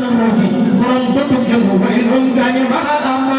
surugi borom bëtu jëmu bay doon gaañe barahama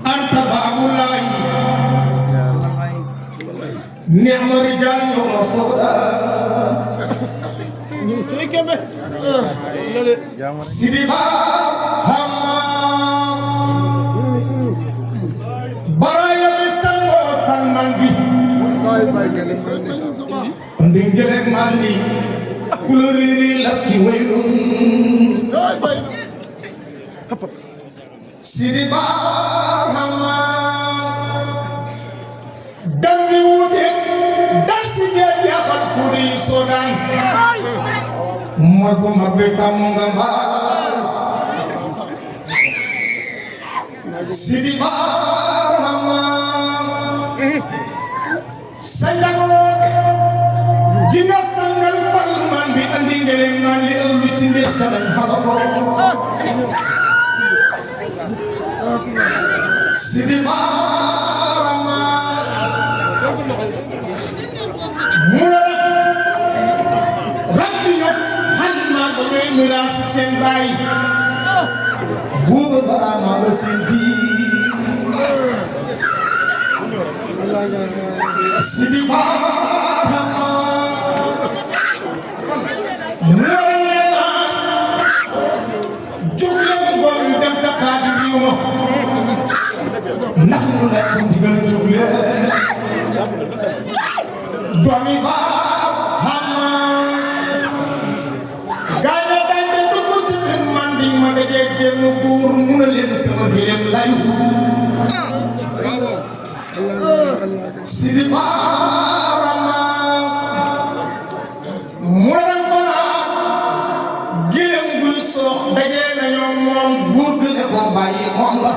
أنت باب الله نعم رجال يوم سيدي هم برايا بسنو تنمانبي ndingere mandi kuluriri lakki waylum Sidi Barhama dammi wuute darsi je jaxal furi sodan moy ko mabbe tamunga ma Sidi Barhama sayano gina sangal palman bi andi ngere mali ulu ci mbir talan halako Sidi Barhama mula rabbi yo hanma do miras sen bay buba Barhama ba sen bi Sidi Barhama mula jumla bo dem ta kadiriyo نحن لكم ديال الجولة دوامي Barhama غاية دايما تقول تبين من دين ما تجيك نقول من الإنسان غيرم لا يقول Sidi Barhama مران كنا غيرم بيسوق دجنا يوم مم بورغ نكون باي مم لا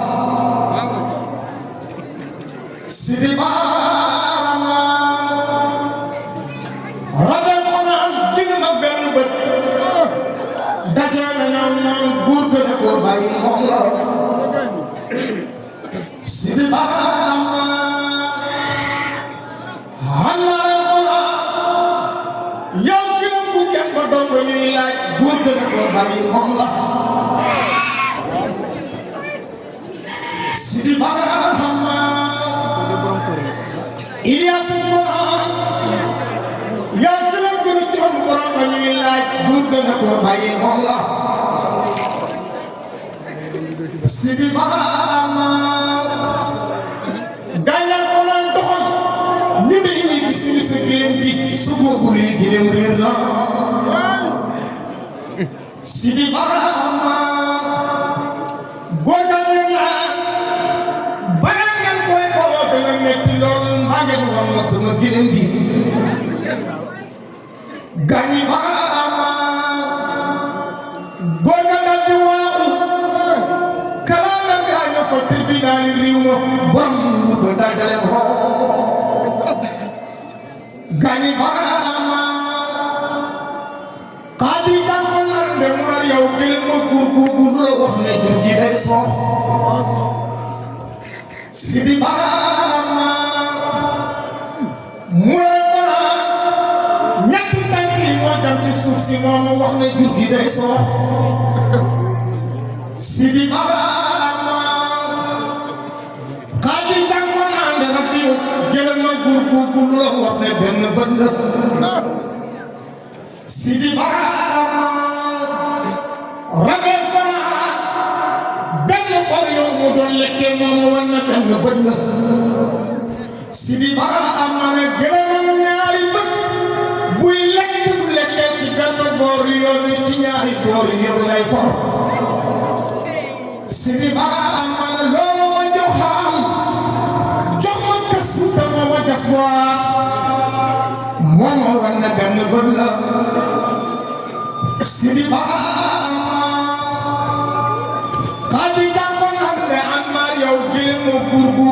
Sidi Barhama rabal kona dina ma benn bët dajana ñam ñam buur ko ne ko bàyyi moom la Sidi Barhama hanal kona yow gënam bu kenn ba doon ko ñuy laaj buur ko ne ko bàyyi moom la Sidi Barhama Ilyas Quran ya gëna gëna ci am borom la ñuy laaj buur gëna ko bàyyi moom la Sidi Barhama gaaña ko naan doxal ñu ne ñi gisuñu sa gëlëm gi su ko guri gëlëm réer na Sidi Barhama góorgal leen dana metti lool maa ngi woon ma sama gëlëm gi gaañi Barhama góor ga dal di waaxu kalaala gaaño fa tribunal réew ma borom bu ko dagale xoo gaañi Barhama góor la wax ne jur gi day soox Sidi Barama mooy ñetti tànk yi moo dem ci suuf si moom wax ne jur gi day soox Sidi Barama xaaji jàngoon naa ne rab yi jëlal ma góor la wax ne benn bët la Sidi Barama rabee bana benn xol yow mu doon lekkee moom war na benn bët la Sidi Barama ne gëlëmal ñaari bët buy lekk du lekkee ci benn boor yoon ci ñaari boor yëpp lay for Sidi Barama ne loolu ma joxaal jox ma kës te moo ma jas moom war na benn bët la Sidi Barama xaaji jàngoon na ne an maa yow jëlee mu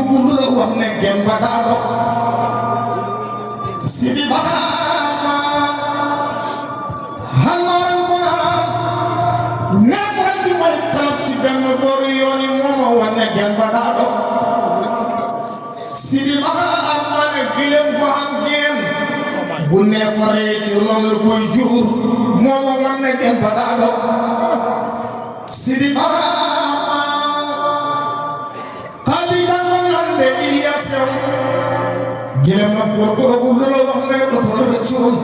góor la wax ne genn ba daa dox Sidi Barama xanaa ko naan neefere ji mooy xalab ci benn booru yoon yi moom war ne genn ba daa dox Sidi Barama ne gileem bu am génn bu neefaree ci ron lu koy jur moom war ne genn ba daa dox Sidi Barama xaaji jàngoon na ne Ilias yow gileem ak góor googu lu la wax ne dafa rëccoon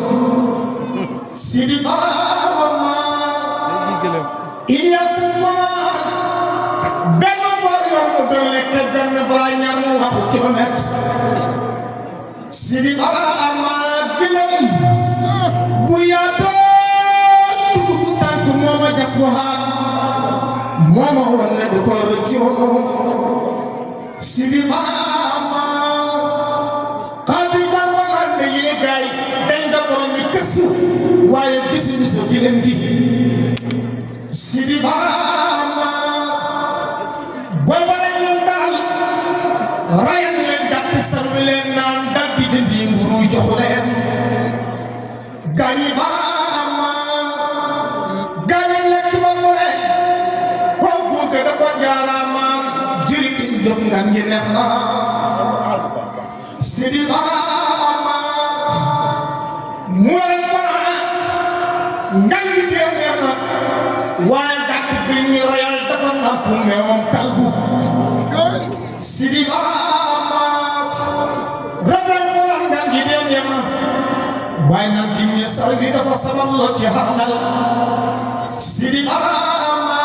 Sidi Barama Ilias ko benn boor yoon mu doon lekk benn balaa ñaar mu waxu kilomètre Sidi Barama gileem bu yaatoo dugg tànk mooma jas bu xaar mooma war ne dafa rëccoon Sidi Barama xaaji jàngoon na ne yi gaay dañ da borom mi kësu waaye gisuñu sa gileem gi Sidi Barama booba lañ leen daral rayal leen gàtt sarwi leen naan dal di jëndi mburu jox leen gaañi Barama gaañi lekk ba pare kooku ga da ko jaaraamaan jëriñ jëf ngan ñi neex na Sidi Barama mooy ngan gi dee neex na waaye gàtt bi ñu royal dafa nàmp meewam kalbu Sidi Barama rabee ko la ngan gi dee neex na waaye nan gi ñu sar gi dafa sabab loo ci xarnal Sidi Barama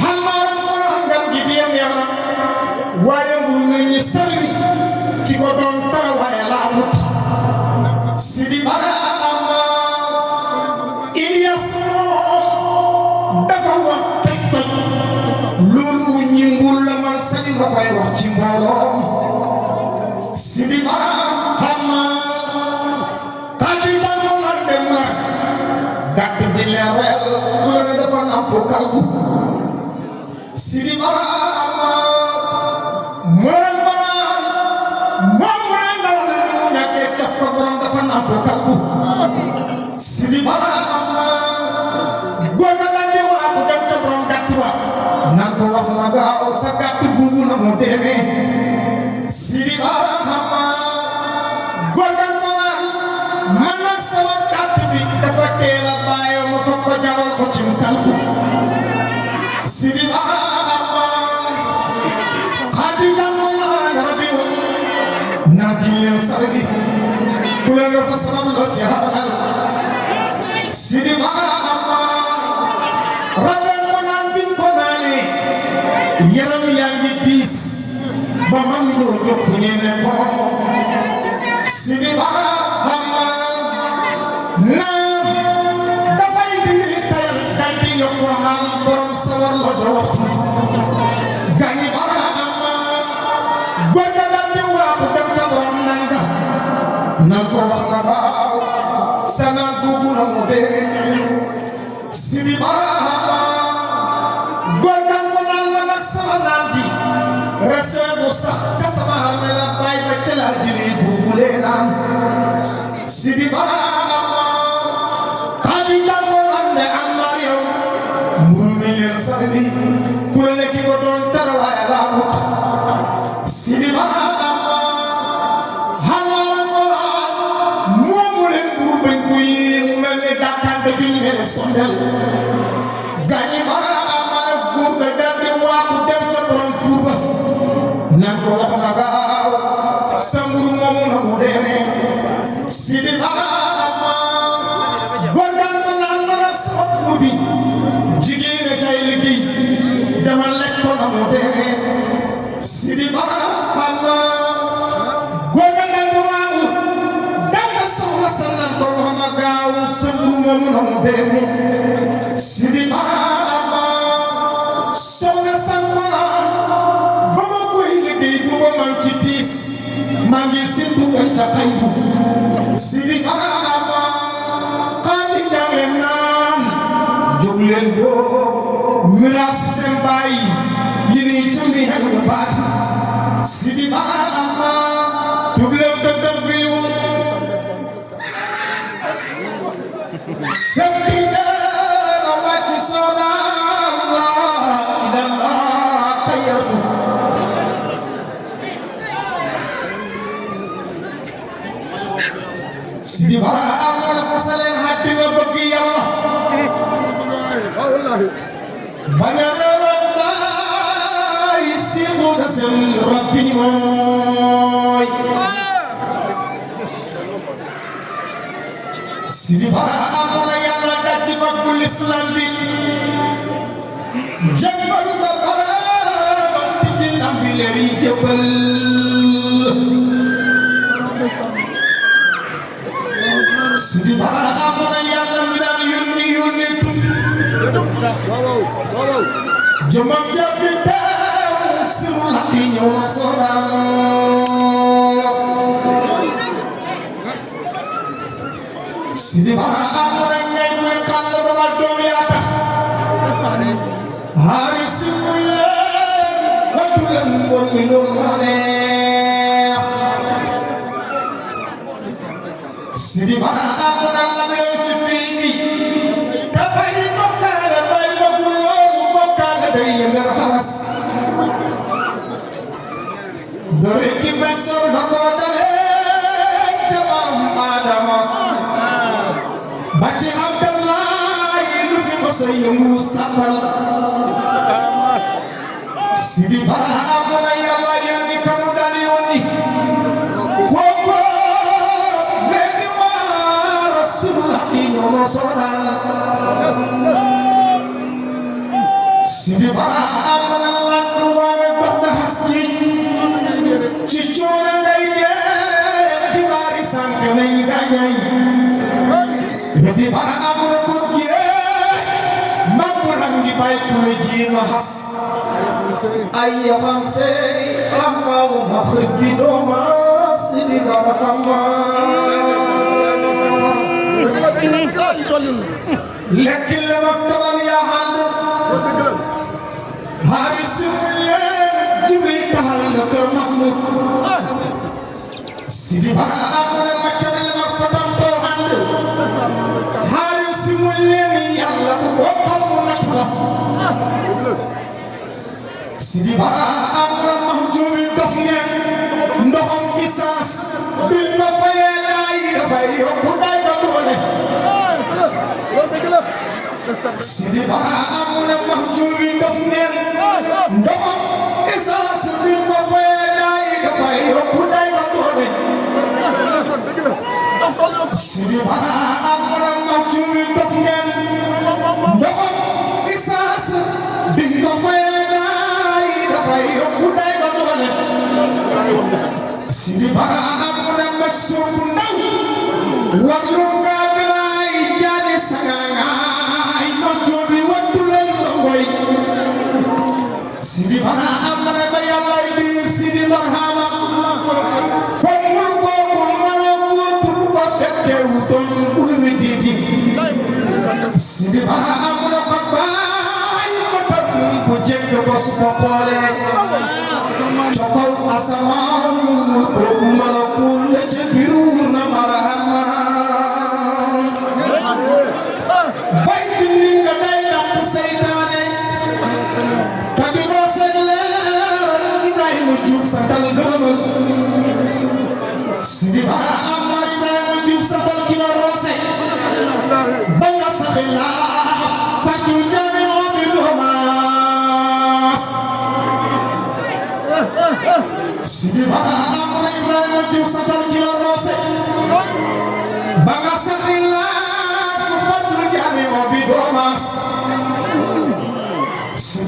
xamaaram ko la ngan gi dee neex na waaye bu ñu sar gi ki ko doon tara waaye laa mut Sidi Barama Ilias dafa wax toj loolu ñi mbul la man sañu nga koy wax ci mbooloo Sidi Barama xaaji jàngoon na dem la gàtt bi leerel ku la ne dafa nàmp kalbu Sidi Barama moral baraan moom mooy ndawal ni mu ñàkkee caf ko borom dafa nàmp kalbu Sidi Barama góor ga daal di waatu dem ca borom gàtt ba nan ko wax ma gaaw sa gàtt buubu na mu demee Sidi Barama góor ga ko naan man nag sama gàtt bi dafa teel a bàyyi ma fa ko jabal ko ci mu kalbu Sidi Barama xaaji jàngoon na rabi naan di leen sargi ku leen dafa sabab loo ci xaral Sidi Barama rabee ko naan biñ ko naanee yaram yaa ngi diis ba mënuñoo jóg fu ñu nekkoon Sidi Barama naan dafay dindi tayal dal di yokku xaal borom sawar la do waxtu gaañi Barama góor ga dal di waatu dem ca borom nanga nan ko wax na baaw sa naan googu na mu dee Sidi Barama góor ga ko naan ma nag sama naan gi resee bu sax ka sama xarme la bàyyi ba ca laa jëli googu lee naan Sidi Barama xaaji jàngoon am ne am naa yow koy sondel gaañi mara amana góor ga dal di waaxu dem ca borom pour ba nan ko wax ma gaaw sa mburu moomu na mu demee Sidi Bara ama góor gaan ba naan mën a sama pour bi jigéen a cay liggéey dama lekk ko na mu demee Sidi Bara ama góor ga dal di waaxu danga soxla sa nan ko wax ma gaaw sa mburu moomu na mu demee Sidi Bara ama soxla sankora ba ma koy liggéey bu ba man ci tiis maa ngi sintu gën ca taybu Sidi Bara ama xaati jàngle naan jóg leen boo miraas seen baay yi nii tammi xel mu baati Sidi Bara ama jóg leen ko dërbiyu Sidi Bara wàcc soodaan la idalla tayatu Sidi Bara amoon na fasaleen àddina bëgg Yàlla bañ a réeroon baay siixu na seen rabbi mooy Sidi Bara amoon na Yàlla daj bëggu l'islam bi jëmbal ko baraam tijji lambi leeri jëbal Sidi Bara amoon na Yàlla mi daan yónni tut jëmam jafi teew siru la fi ñëw na soodaan Sidi Bara amoon na ngay muy xàll ba ma doom yaa tax haari si muy leen wattu leen mbon mi doon moo neex Sidi Bara amoon na lam yoon ci bii bi ka bay bokkaale bay bëggul loolu bokkaale day yëngal xaras dore ki besoon na ko dalee ca maam Adama ba ci Abdallahi lu fi mos a yëngu safal Sidi Bara amoon na Yàlla yónni ka mu daan yónni kooku léegi waa Rasulullah yi ñoo ma soodaan Sidi Bara amoon na làkk waame dox na xas ci coono ngay dee xibaari sànq nañ gaañay Sidi Bara amoon na ko ngi bay ku la jiima xas ay yaxam seey amaawu maxrib bi dooma Sidi Bara xama lekki le mag taban yaa xànd xaari si muy leen Jibril taxal na kër Mahmoud Sidi Bara amoon na maccan le mag fatam too xànd xaari si muy leen Yàlla ko bokkam Sidi Bara amoon na mahjubi dof ngeen ndoxam essence bil ma fayee daay dafay yokku daay ba doole Sidi Bara amoon na mahjubi dof ngeen ndoxam essence bil ma fayee daay dafay yokku daay ba doole Sidi Bara amoon na mahjubi dof ngeen ndoxam essence bil ma fayee daay dafay yokku daay ba doole Sidi Bara amoon na machine bu ndaw warlu nga gënaay jaani sangaay mahjubi wattu leen ndongoy Sidi Bara amoon na ba Yàlla liir Sidi Barhama fommul kooku mala wuutu ba fekke wutoon bul wi diiti Sidi Bara amoon na ko baay matam bu jekk ba su ko xoolee ca kaw asamaan ko malakul la ca biir wur na Barhama bay bi ni nga day dàq seytaane te di rooseg leer Ibrahima Diouf santal gërëmal Sidi Bara amoon na Ibrahima Diouf santal ki la roose ba nga saxi laa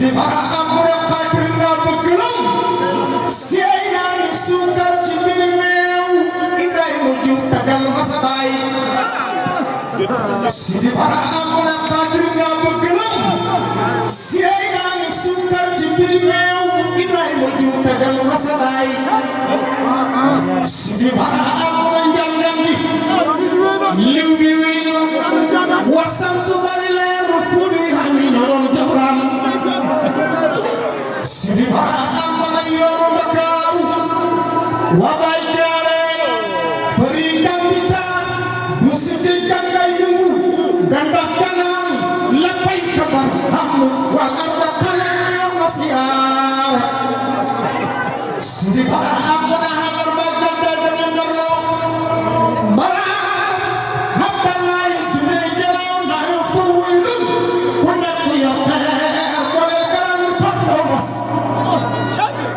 Sidi Bara amul xaatir naa bëgg lam seey naa ni suukar ci biir meew Ibrahima jiw tagal masabaay Sidi Bara amul xaatir naa bëgg lam seey naa ni suukar ci biir meew Ibrahima jiw tagal masabaay Sidi Bara amul njangangi liw bi wéy wasan su bari leer fu di xam yi ñoo doon jabram Sidi Bara amana yoonu Ndakaaru waa bay jaare fari kambita du sidi kanga yungu gandax kanaan la bay kabar amu wal arda qalan yoom siyaar Sidi Bara amana halar ba gadda dana ngarlo bara habbalay jume jalaw na yo fawilun ku nekk yokkee wala garan patto mas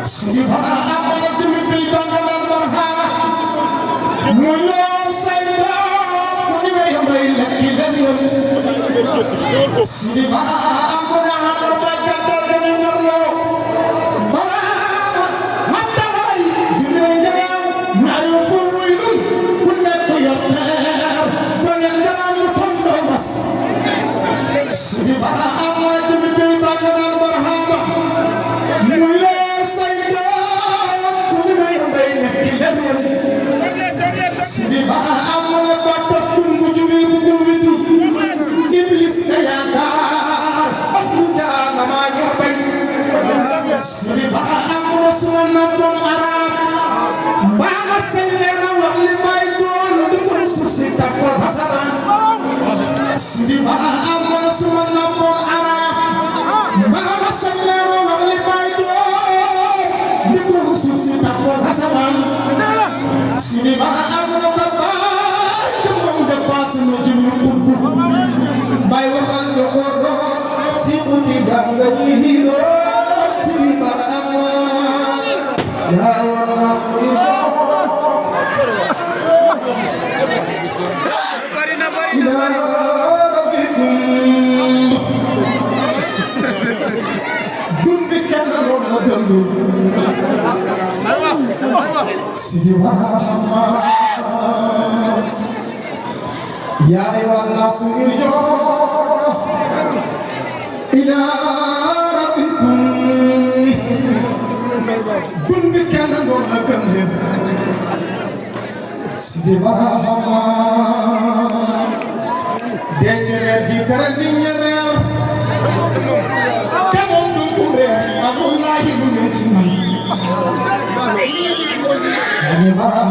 Sidi Bara amana jume bi bangalan barhana mu ñoo say doom ku ñu may may lekki leen yoon Sidi Bara amana halar ba gadda dana ngarlo bara habbalay jume jalaw na yo fawilun ku nekk yokkee Sidi Bara amana jume bi bangalan barhana mu ñoo say doom ku ñu may may lekki leen yoon Sidi Bara amana batot kumbu jume bu ko witu Iblis nga yaakaar ak lu jaana ma ñoo bay Sidi Bara amana suma noppam arab mbaa ma sañ leen a wax li may doon du ko suuf si tàppal hasaran Sidi Bara amana suma noppam arab mbaa ma sañ leen a wax li may doon du ko suuf si tàppal hasaran Sidi Bara amana ko baay te moom dépassé na ci mu buddu bay waxal ñu ko doon si uti ganga ñi hiro Sidi Bara amana yaa yoon masuri ila rabbikum dundi kenn lool la gëndu Sidi Bara ya ayyuhan nasu irji'u ila rabbikum dundi kenn lool la gëndu Sidi Bara dencere di tere di ñereer te moom du bu reer amul laahi lu ñëw ci man Sidi Bara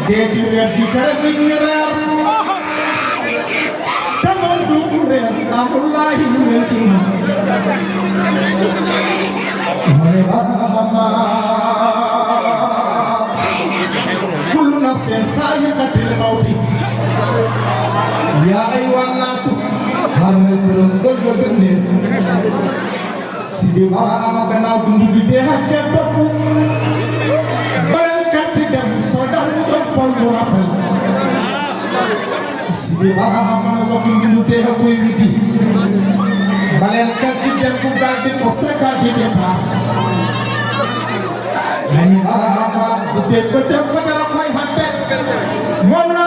dencere di tere di ñereer te moom du bu reer amul laahi lu ñëw ci man Sidi Bara kullu nafsin sa'iqatul mawti ya ayyuhan nas harmal borom dogo bende Sidi Bara ama gannaaw dundu bi dee ci topp balan kat ci dem so dal mu doon fol lu rappel Sidi Bara ama wax dundu dee koy witi balan kat ci dem bu dal di ko sekal di départ Sidi Bara bu dee ko ca fajar koy hatte moom la